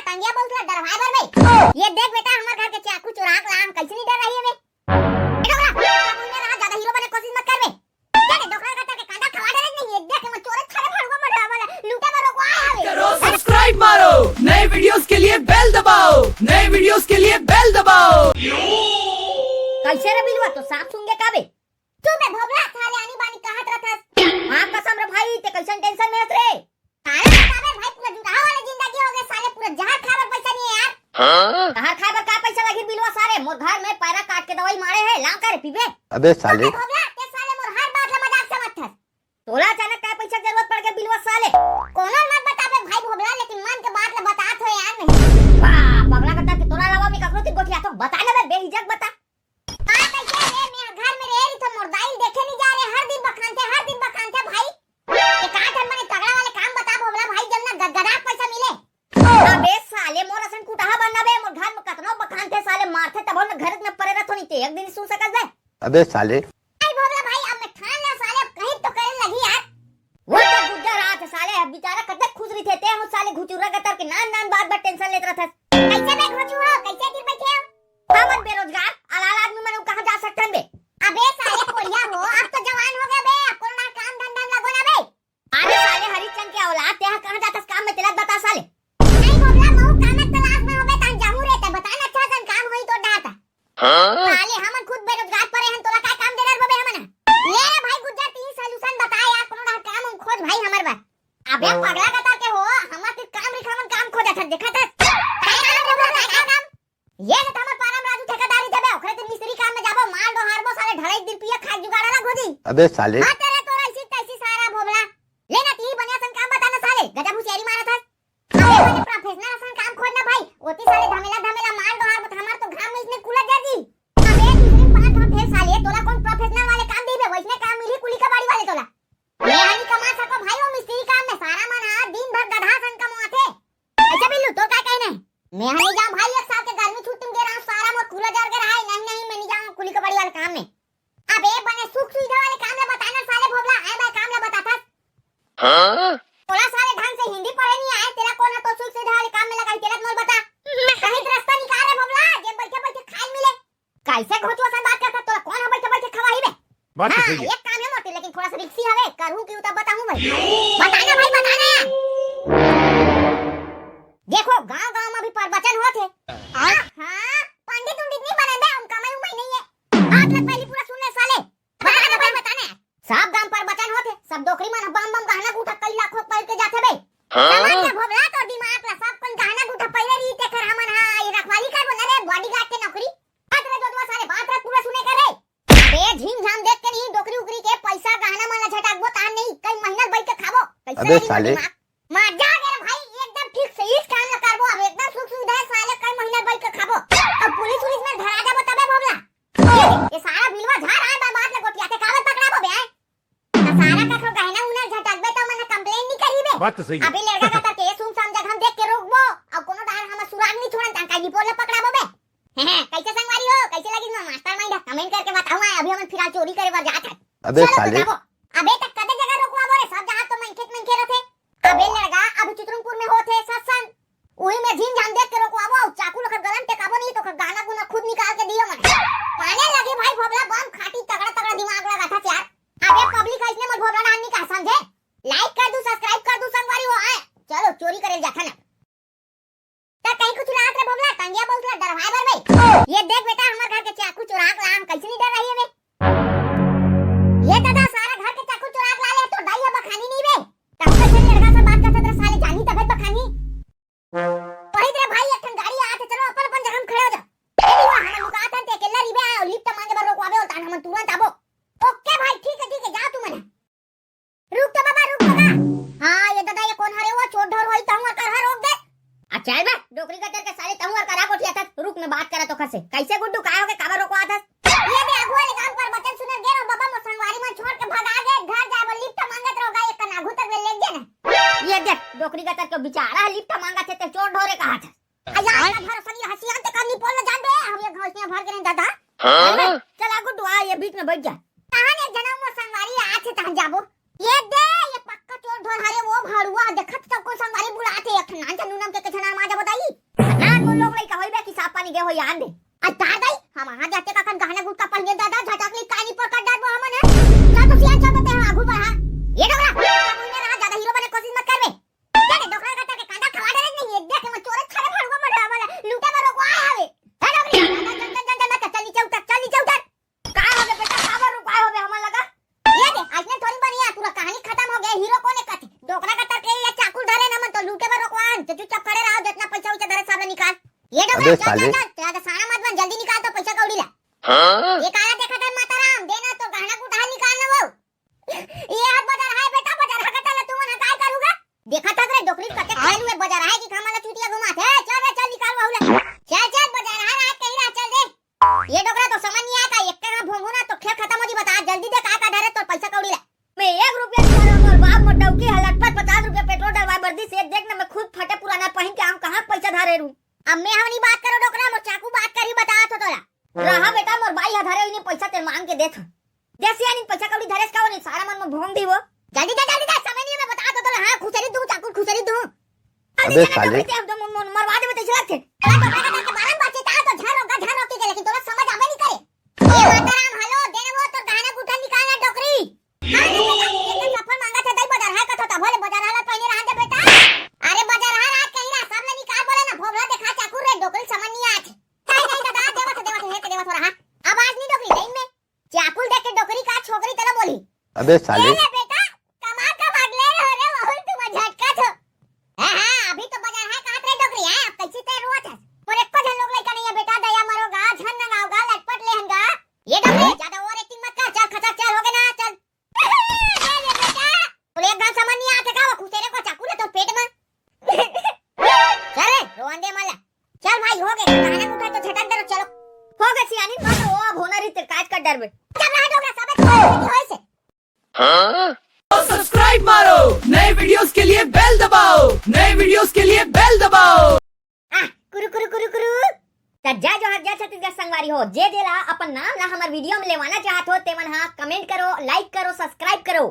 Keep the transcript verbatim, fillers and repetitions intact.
टंगिया बहुत ला डरवाए बर बे। ये देख बेटा, हमर घर के चाकू चुराक ला, हम कैसे नहीं डर रही है बे? ए डोकरा, का बोलने रहा, ज्यादा हीरो बने कोशिश मत कर बे। क्या रे डोकरा का के कांदा खवा डरे नहीं, ये देख मैं चोरे छारे भड़वा मर रहा वाला, लूटे बर रोकवा आया हवे। करो सब्सक्राइब मारो, नए वीडियोस के लिए बेल दबाओ, नए वीडियोस के लिए बेल दबाओ। कैसे रे बिलवा, तो सांप सूंघे का बे? चुप बे भोभला, साले आनी बानी कहत रथस। हाँ कसम रे भाई, ते कैसन टेंशन में हस रे? साले बता बे भाई, पूरा जुटाहा वाले जिंदगी हो गए साले, पूरा जहर खाए बर पैसा नहीं है यार। हाँ? जहर खाए बर का पैसा लगी बिलवा साले? मोर घर में पैरा काट के दवाई मारे है, लांग करे पीबे। अबे साले। अबे भोभला, ते साले मोर हर बात ला मजाक समझथस। तोला अचानक काय पैसा जरूरत पड़ गया बिलवा साले? कोनो मत बताबे भाई भोभला, लेकिन मन के बात ला बतात हो यार नहीं। वाह, पगला कतर के तोरा अलावा मैं ककरो ती गोठिया तो बता ना बे, बेहिजक बता। का कहिथे रे, मैं घर में रह रही तो मोर दाई देखे नहीं जा रहे, हर दिन बखानथे, हर दिन बखानथे भाई। ये का ठन मने तगड़ा वाले काम बता भोभला भाई, जब ना गदगदा पैसा मिले। अबे साले, मोर असन कुटाहा बनना बे, मोर घर में कतनो बखानथे साले, मारथे तभो न घर में परे रथो नहीं ते, एक दिन सुन सकत बे। अबे साले। आई भोभला भाई, अब मैं ठान ला साले, अब कहीं तो करे लगी यार। वो तो गुज्जर रात साले, अब बेचारा कतक खुश रहिथे, ते हम साले घुचुरा गतर के नान नान बात बर टेंशन लेत रथस। कैसे बे घोचू हो, कैसे गिर बैठे हो? हमन बेरोजगार, अलाल आदमी मन कहाँ जा सकथन बे? अबे साले कोढ़िया हो, अब तो जवान हो गए बे, अब कोनो ना काम धंधा में लगो ना बे। अरे साले हरिचंद के औलाद, तेहा कहाँ जाथस काम में, तेला बता साले। नहीं भोभला, महू काम के तलाश में होबे, तान जाहू रे, ते बता ना अच्छा सन काम होई तो डाटा। हाँ? साले हमन खुद बेरोजगार परे हन, तोला काय काम देना रे बे हमन? ले रे भाई गुज्जर, तीन सॉल्यूशन बता यार, कोनो ना काम हम खोज भाई हमर बर। अबे पगला कतर के हो, हमर तीर काम रिखावन काम खोजत हन, देखत हस? काय काम रे भोभला, काय काम? ये तो हमर पारा में राजू ठेकेदारी देबे, ओकरे तीर मिस्त्री काम में जाबो, माल डोहारबो, साले ढलाई दिन पिए खाए जुगाड़ वाला घोदी। अबे साले। हाँ, तेरे तो ऐसी तैसी सारा भोभला। ले ना, ती बढ़िया सन काम बता ना साले, गजब होशियारी मारत हस। अबे, मैंने प्रोफेशनल असन काम खोज ना भाई, ओती साले धमेला धमेला माल डोहारबो, हमर तो घाम में इसने कूलर जर जी। अबे, दूसरी पाँच घंटे साले, तोला कौन प्रोफेशनल वाले काम दी बे, वैसने काम मिली कुली कबाड़ी वाले तोला। मैं नहीं कमा सको भाई, वो मिस्त्री काम में सारा मन हा दिन भर गधा सन कमाथे। अच्छा बिल्लू, तोर का कहना है? मैं नहीं जाऊँ भाई, एक साल के गर्मी छुट्टी में गे रहा हूँ, सारा मोर कूलर जर के रहा है। नहीं, नहीं, मैं नहीं जाऊँ कुली कबाड़ी वाले काम में। अबे बने सुख सुविधा वाले काम ला बता ना साले भोभला, आए बाय काम ला बताथस। हाँ? तोला साले ढंग से हिंदी पढ़े नहीं आए, तेला कौन है तो सुख सुविधा वाले काम में लगाई, तेला तो मोल बता। कहीं तो रास्ता निकाल रे भोभला, जे बैठे बैठे खाए मिले। कैसे घोचू असन बात करता, तोला कौन है बैठे बैठे खवाही बे? बात तो हाँ, सही है। एक काम है मोटी, लेकिन थोड़ा सा रिक्सी हवे, करूँ क्यों तब बताऊँ मैं। बताना भाई, बताना। देखो, गांव गांव में भी प्रवचन होत है। हाँ, हाँ, पंडित उंडित नहीं बने बे, हम कमाई उमाई नहीं है। बात ला पहली पूरा सुन ले साले। बताना भाई, बताना। सब गांव प्रवचन होत है, सब डोकरी मन बम बम गहना गुठा कई लाखों पहिर के जाथे बे। हाँ? समझ ले भोभला, तो दिमाग ला, सब कोई गहना गुठा पहिरे रही, तेकर हमन हा ये रखवाली कर बोला रे, बॉडीगार्ड के नौकरी। बात रे दोदवा साले, बात रे पूरा सुने कर रे। बे झीम झाम देख के नहीं, डोकरी उकरी के पैसा गहना मन ला झटकबो तान नहीं, कई महीना बैठ के खाबो। कैसे अबे लगी साले। दिमाग? मजा आ गया रे भाई, एकदम ठीक से इस काम ला करबो, अब एकदम सुख सुविधा है साले, कई महीना बैठ के खाबो। अब पुलिस उलिस में धरा जाबो तबे भोभला। ये, ये सारा बिलवा झार आए बा, बात ला गोठियाथे, काबर पकड़ाबो बे आए? त सारा कखरो गहना उना झटकबे त मन कंप्लेन नहीं करी बे। बात तो सही है। अभी लड़का का करके सुनसान जगह हम देख के रोकबो, अब कोनो डाहर हम सुराग नहीं छोड़न, तान काई निपोर ला पकड़ाबो बे। हैं, हैं, कैसे संगवारी हो, कैसे लगी मैं मास्टरमाइंड, कमेंट करके बताओ। आए अभी हमन फिलहाल चोरी करे बर जात है। अबे चलो तो साले। जाबो। अबे तक कते जगह रोकवाबो रे, सब जगह तो मनखे मनखे रथे। अबे लड़का, अभी चित्रंगपुर में होत है सत्संग, उही में झीम झाम देख के रोकवाबो, अउ चाकू लखर गलन टेकाबो नहीं तो ओकर गहना गुना खुद निकाल के दियो मन। माने लगे भाई भोभला बम खाटी तगड़ा तगड़ा दिमाग लगाथस यार। अबे पब्लिक है इसने मोर भोभला डाहर नहीं कहा समझे। लाइक कर दू, सब्सक्राइब कर दू संगवारी हो आए। चलो चोरी करे जाथा ना। त कहीं कुछ लागत रे भोभला, टंगिया बहुत ला डरवाए बर बे। ये देख बेटा, हमर घर के चाकू चुराक ला, हम कैसे नहीं डर रही है बे? ये दादा, सारा घर के चाकू चुराक ला ले, तो दाई है बखानी नहीं बे। तब तो से लड़का से बात करते तेरा साले जानी तबे बखानी। वही तेरे भाई एक ठन गाड़ी आते, चलो अपन अपन जगह में खड़े हो जा। ए बिलवा, हम लुकात हन, ते अकेला रिबे आयो, लिफ्ट मांगे बर रोकवाबे, और तान हम तुरंत आबो। ओके भाई, ठीक है, ठीक है, जाओ तुम ना। रुक तो बाबा, रुक तो बा। हाँ, ये दादा, ये कौन हरे वो? चोर ढोर होई, तहूँ अरकर हा रोक दे। आ, चल बे, डोकरी गतर के साले, तहूँ अरकर हा गोठियाथस। रुक, मैं बात करा तो खसे। कैसे गुड्डू, काय हो गए, काबर रोकवाथस? ये दे, अगुआ ले काम पर बचन सुनर गे रहो, बाबा, मोर संगवारी मन छोड़ के भगा गे, घर जाए बर लिफ्ट मांगत रहोगा, एक कन आगू तक ले लेके जाना। ये देख, डोकरी गतर के बेचारा लिफ्ट मांगत हे, ते चोर ढोरे कहाथस। अया, का भरोसा नहीं, हंसी आते करनी पोल जान दे, हम ये घोषणा भर के नहीं दादा। हाँ? चल आ गुड्डू, आ, ये बीच में बैठ जा। तहन एक जना मोर संगवारी आथे, तहन जाबो। ये दे, ये पक्का चोर ढोर हरे, वो भड़ुआ, देखत तो कोई संगवारी बुलाथे, एक ठन नान चन्नू नाम के, के ठन मां जाबो दाई। हो याद दे। अरे तार दाई, हम वहां जाते का कन गहना गुटका पहिने दादा, झटक ले कानी पकड़ डारबो हमन है। चल तो सियान, चल तो ते आगू बढ़ा। ये डोकरा, मुन्ने रहा, ज्यादा हीरो बने कोशिश मत करबे। क्या रे डोकरा का तेरे कांदा खवा डरे नहीं, ये देख मैं चोरे छारे फाड़ूंगा मरवा वाला, लूटे में रोकवा आया हवे। हे डोकरी, चल, चल, चल, चल, चल, चल, नीचे उतर, चल नीचे उतर। काय होगे बेटा, काबर रुकाय होगे हमन लगा? ये दे, अइसने थोड़ी बनिया, पूरा कहानी खतम होगे, हीरो कोने कथे? डोकरा का तर के ये चाकू धरे न मन तो लूटे बर रोकवान, तो चुपचाप खड़े रहो, जितना पैसा उसे धरे सब निकाल। ये डोकरा, अबे चल, साले। चल, चल, ज्यादा साना मत बन, जल्दी निकाल तो पैसा कौड़ी ला। हाँ? ये काला देखत है माता राम, देना तो गहना गुटहा निकाल ना वो। ये हाथ बजार है बेटा, बजार है, कतला तू मन काय करूगा? देखत हस रे डोकरी कते खाए हुए बजार है कि खामा ला चूतिया घुमात है। चल रे, चल निकाल वहू ला। चल, चल, बजार है, रात कहीं रात, चल दे। ये डोकरा तो समझ नहीं आया का, एक का भोंगू ना तो खेल खतम हो जी। बता जल्दी दे, का का धरे तोर पैसा कौड़ी ला। मैं एक रुपया नहीं धरे, मोर बाप मोर डौकी ह लटपट पचास रुपया पेट्रोल डलवाए बर दिस, ये देख ना मैं खुद फटे पुराना पहिन के आऊं, कहाँ पैसा धरे रहूं? अब मैं हम नहीं बात करो डोकरा, मोर चाकू बात करी, बता तो तोला। रहा बेटा, मोर बाई ह धरे ही नहीं पैसा, ते मांग के देत हूं। दे सियानी पैसा कौड़ी धरेस का वो नहीं, सारा मन में भोंग दी वो। जल्दी दे, जल्दी दे, समय नहीं है, मैं बता तो तोला, हाँ, खुसरी दूं, चाकू खुसरी दूं। अबे साले। ते हम तो मन, मन मरवा देबे तइसे लगथे। अरे डोकरा का बारह बजे ता तो झारो गा झारो के, लेकिन तोला समझ आवे नहीं करे। ए माताराम, हेलो, दे ना वो तोर गहना गुठा निकाल ना डोकरी। हाँ, ये तो चप्पल मांगा था, दई बजार है कथो ता, भले बजार हला पहिने रहन दे बेटा। अरे बजार हला आज कहीं रहा, सब ले निकाल बोले ना, भोभला देखा चाकू रे, डोकरी समझ नहीं आथे। नहीं, नहीं दादा, देवत, देवत, हे के देवत हो रहा। अब आज नहीं डोकरी, लाइन में। चाकू देख के डोकरी का छोकरी तला बोली। अबे साले। ये ले बेटा, कमा कमा के ले रहो रे, बहुत तुम झटका छो। हाँ, हाँ, अभी तो बजार है, कहाँ रे डोकरी है, अब कैसी तेर रोत है। पर एको झन लोग लइका नहीं है बेटा, दया मरोगा, झन नंगाओगा, लटपट लेहन गा। ये डोकरी, ज्यादा ओवर एक्टिंग मत कर, चल खचा चल, हो गया ना, चल। ये ले बेटा, तोले एक घन समझ नहीं आते का, वो खुसेरे को चाकू ले तो पेट में। चल रे, रोवन दे मला। चल भाई, हो गए, गहना उठा तो झटक दे, चलो। हो गए सियानी, मत रो, अब होना रही तेरे काज कर डर में। चल रहा डोकरा, सब होए से। हाँ? सब्सक्राइब मारो नए वीडियोस के लिए, बेल दबाओ नए वीडियोस के लिए, बेल दबाओ। आ, कुरु, कुरु, कुरु, कुरु। त जय जोहार, जय छत्तीसगढ़ संगवारी हो। जे जे ला अपन नाम ला हमर वीडियो में लेवाना चाहत हो, तेमन हा कमेंट करो, लाइक करो, सब्सक्राइब करो।